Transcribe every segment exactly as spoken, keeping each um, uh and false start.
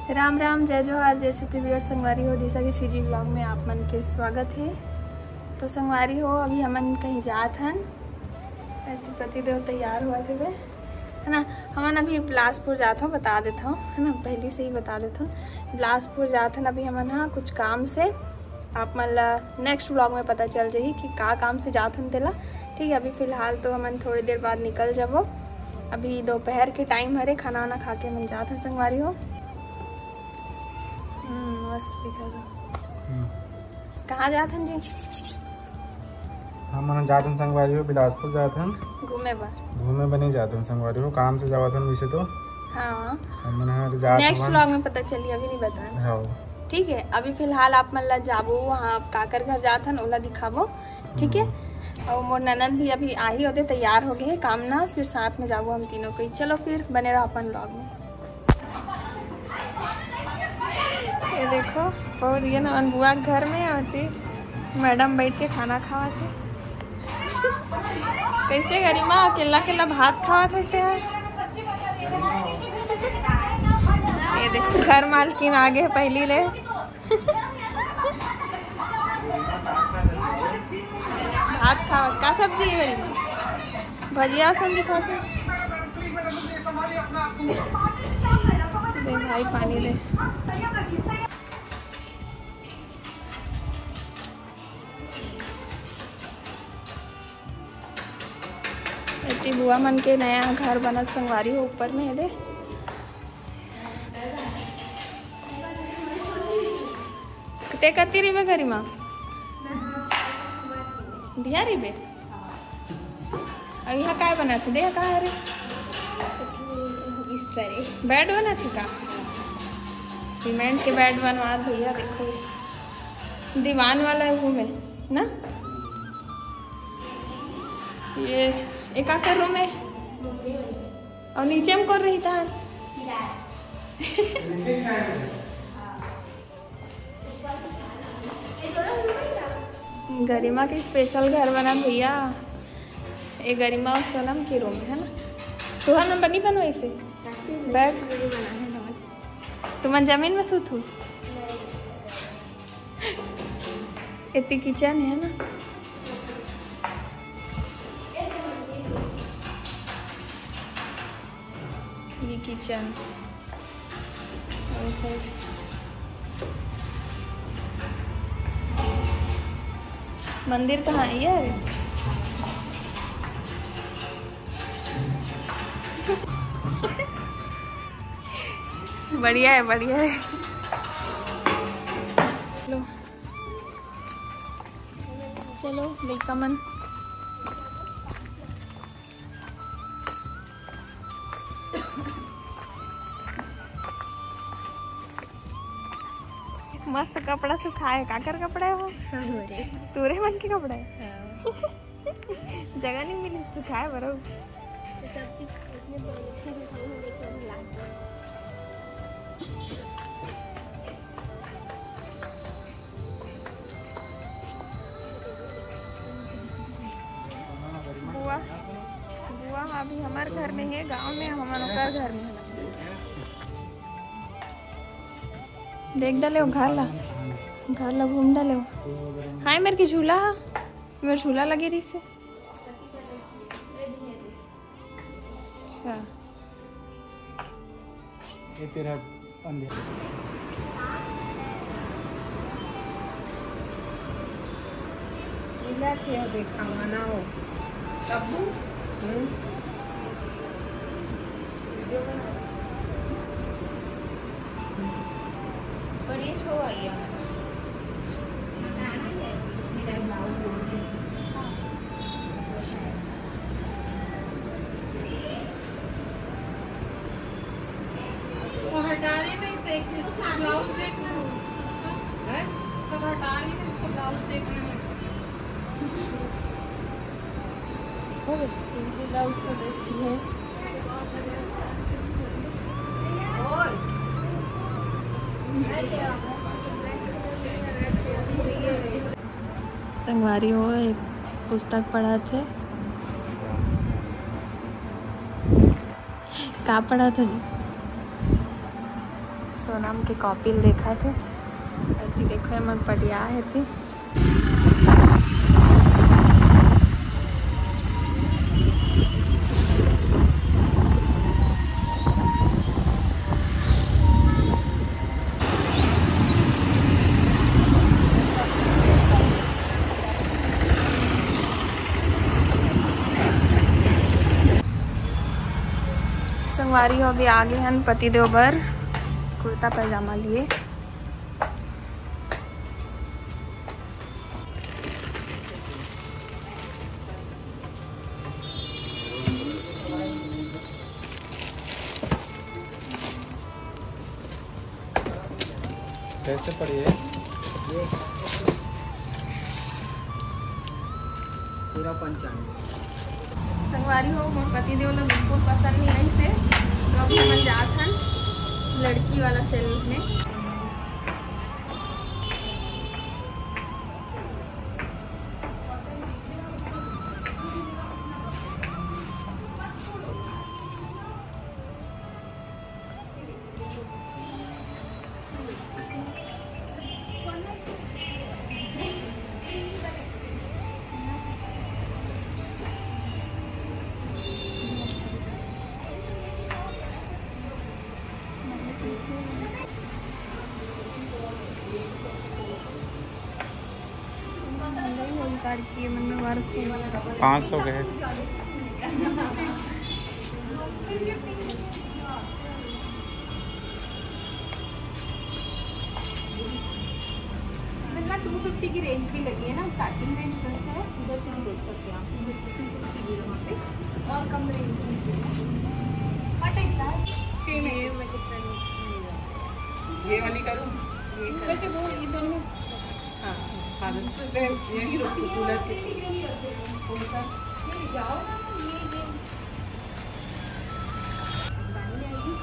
राम राम, जय जोहार, जय छत्तीसगढ़। संगवारी हो, दिशा के सीजी ब्लॉग में आप मन के स्वागत है। तो संगवारी हो, अभी हमन कहीं जात हन, ऐसे पतिदेव तैयार हुआ थे वे, है ना। हमन अभी बिलासपुर जात हन, बता देत हन, है ना, पहले से ही बता देत हन, बिलासपुर जात हन अभी हमन, हाँ, कुछ काम से। आप मन ला नेक्स्ट व्लॉग में पता चल जाही कि का काम से जात हन तेला। ठीक है, अभी फिलहाल तो हमन थोड़ी देर बाद निकल जाबो। अभी दोपहर के टाइम हरे, खाना वाना खा के हमन जात हन संगवारी हो। हम्म, मस्त दिखत हे। हम्म। कहाँ जात हन जी? हमन जात हन संगवारी हो, बिलासपुर जात हन। घूमे बर? घूमे बर नहीं जात हन संगवारी हो, काम से जावत हन वैसे तो। हाँ। हमन हर जात नेक्स्ट हवन। व्लॉग में पता चली, अभी नहीं बताना। हाँ। ठीक है, अभी फिलहाल आप मन ला जाबो वहाँ काकर घर जात हन, ओला दिखाबो। ठीक है। हम्म। और मोर ननद भी अभी आही होते, तैयार हो गए काम ना, फिर साथ में जाबो हम तीनों कोई। चलो फिर बने रहो अपन व्लॉग में। ये देखो, पहुंच गए ना हमन बुआ के घर में। अउ एती मैडम बैठ के खाना खावत हे। कैसे गरिमा अकेला अकेला भात खावत हे ते? ये देखो, घर मालकिन आगे पहली ले। भात खावत, का सब्जी है गरिमा? भजिया संग दिखाते। दे भाई, पानी दे। एती बुआ मन के नया घर बनत संगवारी हो, ऊपर में हे दे। ते कति रिबे गरिमा? बिहा रिबे? अउ इहाँ काय बनत हे? देख का हरे? बिस्तर हे। बेड बनत हे का? सीमेंट के बेड बनवात भैया, देखो। दीवान वाला है वो में, ना? ये एक आकर रूम है। अउ नीचे में कौन रहिथे? गरिमा के स्पेशल घर बना भैया। ये गरिमा अउ सोनम के रूम है ना? तुहर नंबर नहीं बनवाइसे? बेड? तुमन जमीन में सुतहू? एती किचन है ना? ये किचन। और साइड मंदिर कहाँ है यार? बढ़िया है, बढ़िया है। लो, चलो लइका मन। मस्त कपड़ा सुखाए, काकर कपड़ा है वो? हमरे। तोरे मन के कपड़ा है? हाँ। जगह नहीं मिली सुखाए बरो। तो सब चीज इतने बड़े से सुखाऊं, लेकिन लाग गया। बुआ, बुआ अभी हमार घर में है, गांव में, हमन ओकर घर में है। देख डाले हो घर ला, घर ला घूम डाले हो। हाय मेरे के झूला हा, मेरे झूला लगे रही से। अच्छा। ये तेरा अंधेरा। मिला के देखा मनाओ। तब्बू? हम्म। वीडियो बना। बड़ी छो आई है। वो हटा रही, मैं इसे एक ब्लाउज देख रही हूँ। हैं? सब हटा रही है, इसका ब्लाउज देख रही हूँ। हो गया। इनकी ब्लाउज तो देखी है। ओए। संगवारी हो, एक पुस्तक पढ़त हे। का पढ़त हे? सोनम के कॉपी ल देखत हे। एती देखो, एमन पटिया हे एती। संगवारी हो, अभी आगे हन पतिदेव बर कुर्ता पैजामा लिए। कैसे पड़ी है? पूरा पंचांग। संगवारी हो, मोर पतिदेव ला बिल्कुल पसंद नहीं आई से, तो अभी हमन जात हन लड़की वाला सेल में। पाँच सौ के है। मतलब टू फिफ्टी की रेंज भी लगी है ना, स्टार्टिंग रेंज दस है, उधर से भी देख सकते हैं आप, टू फिफ्टी की है वहाँ पे, और कम रेंज में भी है। बट इतना सेम है। ये वाली करूँ? वैसे वो ये दोनों में हाँ, हाँ, मैं यहीं रुकती हूँ, कूलर के। कौन सा? नहीं, जाओ ना, ये, ये। बानी आएगी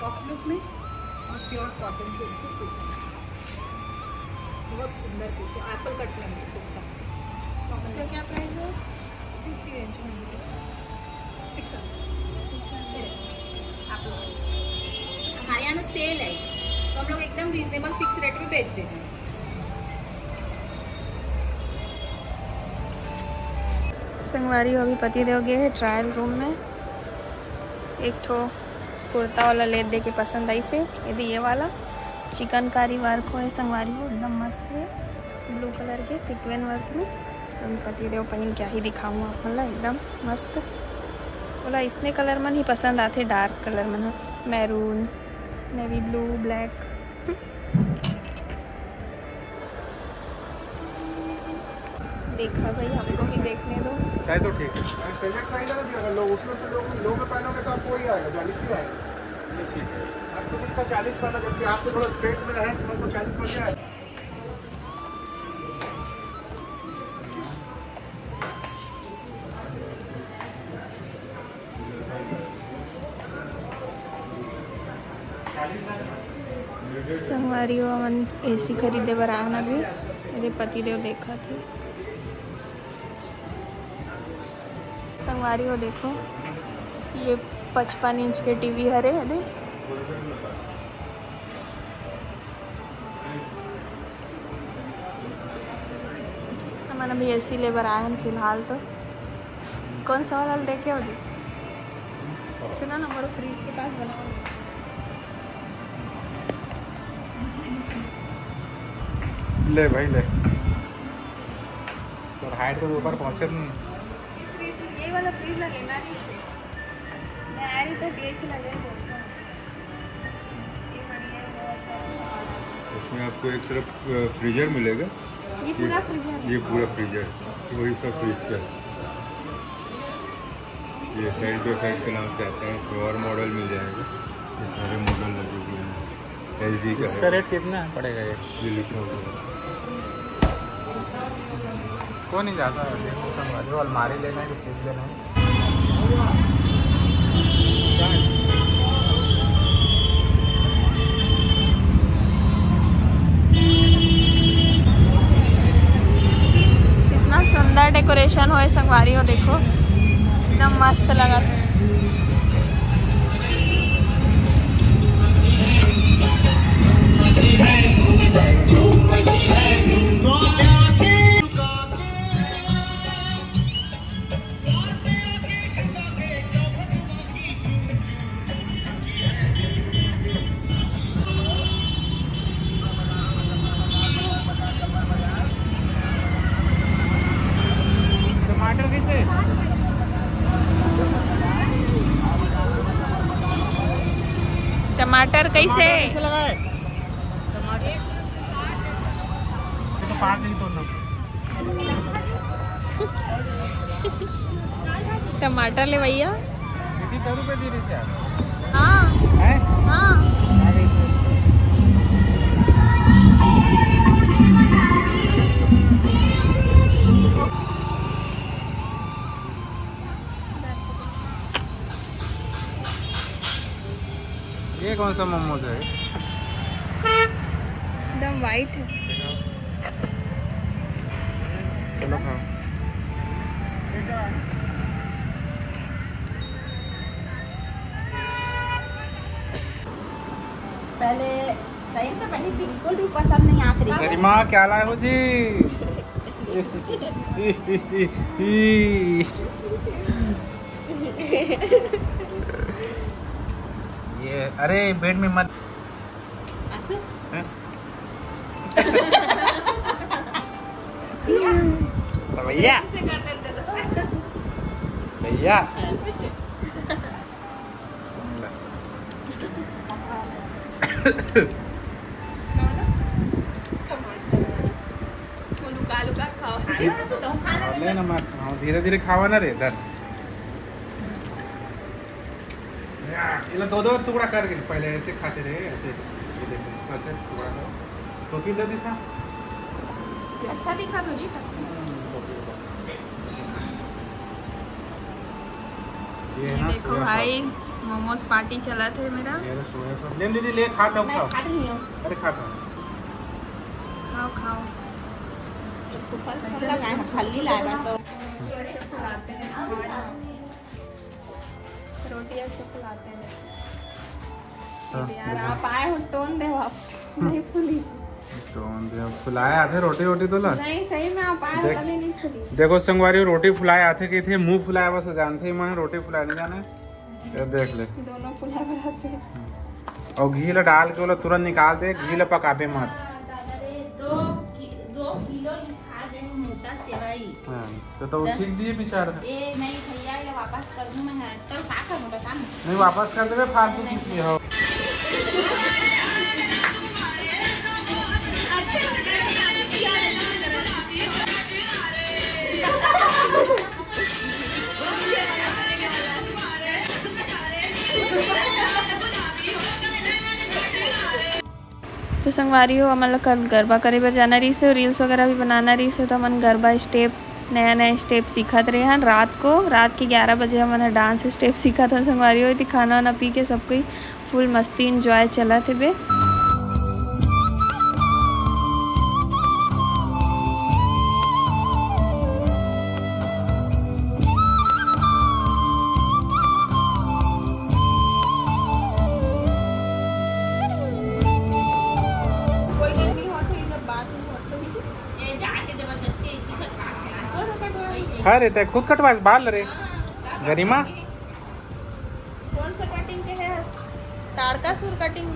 टॉप लुक में और प्योर कॉटन के इसके पीस। बहुत सुंदर पीस है, एप्पल कट में है कुर्ता। इसका क्या प्राइस है? इसी रेंज में है। Six hundred. आप लोग, हमारे यहाँ ना सेल है, तो हम लोग एकदम रीजनेबल फिक्स रेट में बेच देते हैं। संगवारी हो, अभी पति देव गए हैं ट्रायल रूम में। एक ठो कुर्ता वाला ले दे के पसंद आई से, यदि ये वाला चिकनकारी वर्क हो है संगवारी हो, एकदम मस्त है, ब्लू कलर के सीक्वेंस वर्क में। तो पति देव पहन के ही दिखाऊँ आप मन ला, एकदम मस्त। बोला इसने कलर मन ही पसंद आते, डार्क कलर मन ह, मैरून, नेवी ब्लू, ब्लैक। देखा भाई, हमको भी देखने दो। साइज तो ठीक है। पेजेंट साइज है ना जी, अगर लो, उसमें तो लो, लो में पहनोगे तो आपको वही आएगा, बयालीस ही आएगा। ये ठीक है। आप तो इसका चालीस पहनो, जबकि आपको थोड़ा पेट में रहे, तो चालीस पड़ जाएगा। संगवारी हो, हमन एसी खरीदे बर आए हन अभी। एदे पति देव देखत हे। संगवारी हो, देखो, ये पचपन इंच के टीवी हरे, एदे। हमन अभी एसी ले बर आए हन फिलहाल तो। कौन सा वाला देखे हो जी? सुनो ना, हमारे फ्रिज के पास बनाओ। ले भाई ले। तो हाइट तो ऊपर पहुंचे नहीं। फ्रिज, ये वाला फ्रिज ना लेना नहीं है। मैं आ रही तो बेच लगे। इसमें आपको एक तरफ, अ, फ्रीजर मिलेगा। ये पूरा फ्रीजर है? ये पूरा फ्रीजर, वही सब फ्रिज का है। ये साइड बाय साइड के नाम से आता है, इसमें और मॉडल मिल जाएगा। ये सारे मॉडल लगे हुए हैं। एलजी का इसका है। रेट कितना पड़ेगा ये? ये लिखा हुआ है। कौन ही जाता है, देखो, संगवारी हो, अलमारी लेना है कि फ्रिज लेना है? कितना सुंदर डेकोरेशन होए संगवारी हो, देखो, एकदम मस्त लगत हे। टमाटर कैसे? कैसे लगा है? टमाटर तो पाँच नहीं तोड़ना। टमाटर ले भैया। दीदी, दो रुपए दे रही क्या? हाँ। हैं? हाँ। आ गई। ये कौन सा मोमोज है? एकदम वाइट है। चलो खाओ। पहले सही तो पहले बिल्कुल भी पसंद नहीं आती रही। गरिमा, क्या लाए हो जी? ये, अरे, बेड में मत। आंसू? हैं? तो भैया। इसे कर देते तो। भैया। वो लुका लुका खाओ। अरे, वो तो खाना ले ना, मत खाओ, धीरे धीरे खावा ना रे, इधर। या, ये लो, दो दो टुकड़ा करके पहले ऐसे खाते रहे, ऐसे। ये देखो, इसको ऐसे टुकड़ा करो। टोपी दे दी सा। अच्छा दिखा तो जी। हम्म, टोपी दे दो। ये ये है ना, देखो सोया भाई, सॉस। मोमोज पार्टी चला थे मेरा। ये लो, सोया सॉस। ले दीदी, ले, खा लो, मैं खाओ। खा रही हूँ। अरे, खा, खा। खाओ, खाओ। फल, फल लगाए हैं, फल नहीं लाए हैं तो। रोटी ऐसे फुलाते हैं। हाँ, यार, देखो। आप आए हो, टोन दे आप। नहीं फुली। टोन दे, आप फुलाए आथे रोटी, रोटी तो ला। नहीं, सही में आप आए हो, देख, तभी नहीं फुली। देखो संगवारी, रोटी फुलाए आथे, कहिथे मुंह फुलाए, बस जानथे ही मैं, रोटी फुलाए नहीं जाने। ये देख ले। दोनों फुलाए बनाते हैं। और घी ला डाल के ओला तुरंत निकाल दे, घी ला पकाबे मत। हाँ, दादा रे, दो कि-, दो किलो खा गए मोटा सेवई। हाँ, तो, तो वो ठीक दिए बेचारा। ए, नहीं भैया, ये वापस कर दूं मैं, हाँ। तो का करूं, बता ना। नहीं, वापस कर देबे, फालतू नहीं, किस लिए हो? तो संगवारी हो, हमन ला कल गरबा करे बर जाना रहिस हे, रील्स वगैरह भी बनाना रहिस हे, तो हमन गरबा स्टेप, नया नया स्टेप सीखत रहे हन। रात को, रात के ग्यारह बजे हमन ह डांस स्टेप सीखत हन संगवारी हो। एती खाना वाना पी के सब कोई फुल मस्ती एंजॉय चलत हेबे। कोई नहीं होते, जब बात नहीं होती। ये जाके जबरदस्ती इसी से काट के लाए। और कटवाई। हाँ रे, तै खुद कटवाइस बाल रे। गरिमा। कौन सा कटिंग के है? तारकासुर कटिंग।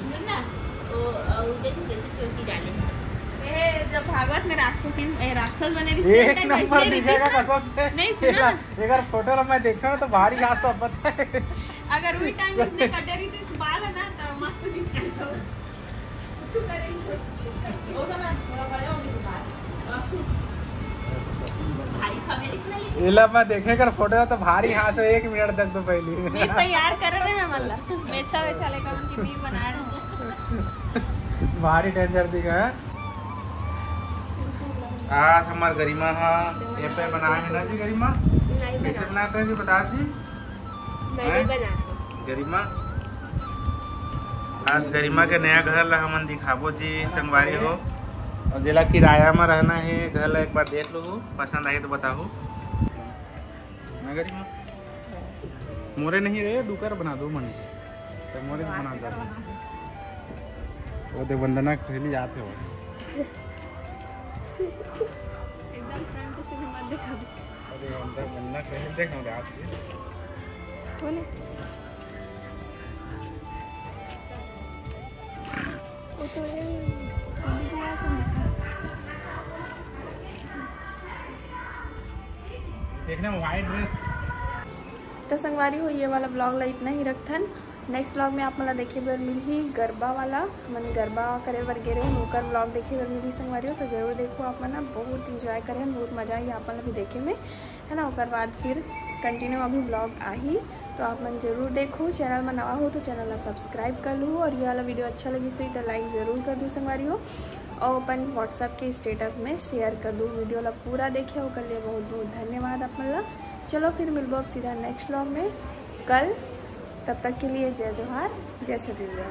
सुन ना, वो, वो देख कैसे चोटी डाले हैं। ए, जब भागवत में राक्षसीन, ए, राक्षस बने रही, एक नंबर दिखेगा कसम से। नहीं, सुनो ना। अगर फोटो में देखा तो भारी घास तो पता है। अगर वही टाइम इसने कटे रही तो बाल है ना, तो मस्त दिखता है। एला मैं देखे कर फोटो तो भारी हाँस हो, एक मिनट तक तो पहली। ये तैयार कर रहे हैं मतलब, मेछा वेछा लेकर उनकी भी बना रहे हैं। भारी डेंजर दिखा है। आज हमार गरिमा हा ये पे बनाए है ना जी, गरिमा? नहीं कैसे बनाते हैं जी, बता जी। मैं नहीं हैं? बनाती। गरिमा, आज गरिमा के नया घर ला हमन दिखाबो जी संगवारी हो, और जेला किराया में रहना है घर ला एक बार देख लो, पसंद आए तो बताओ ना गरिमा। मोरे नहीं रे, दुकर बना दो मन, तो मोरे बना दो। वो दे वंदना की सहेली आते हो। एकदम फ्रंट से भी मत दिखा। अरे, अंदर बनना कहीं देख, हम रात के। कौन है? वो तो है, देखना, व्हाइट ड्रेस। तो संगवारी हो, ये वाला vlog ला इतना ही रखथन। Next vlog में आप मन ला देखे बर मिलही गरबा वाला, हमन गरबा करे बर गे रहेन, ओकर vlog देखे बर मिलही संगवारी हो। तो जरूर देखो आप मन ना, बहुत enjoy करेन, बहुत मजा आही आप मन ला भी देखे में, है ना। ओकर बाद फिर continue अभी vlog आही, तो आप मन जरूर देखो। Channel में नवा हो तो channel ला subscribe कर लू, और ये वाला video अच्छा लगिस होही तो like जरूर कर दू संगवारी हो, और अपन WhatsApp के status में share कर दू। Video ला पूरा देखे, ओकर लिए बहुत बहुत धन्यवाद आप मन ला। चलो फिर मिलबो अब सीधा next vlog में कल। तब तक के लिए जय जोहार, जय छत्तीसगढ़।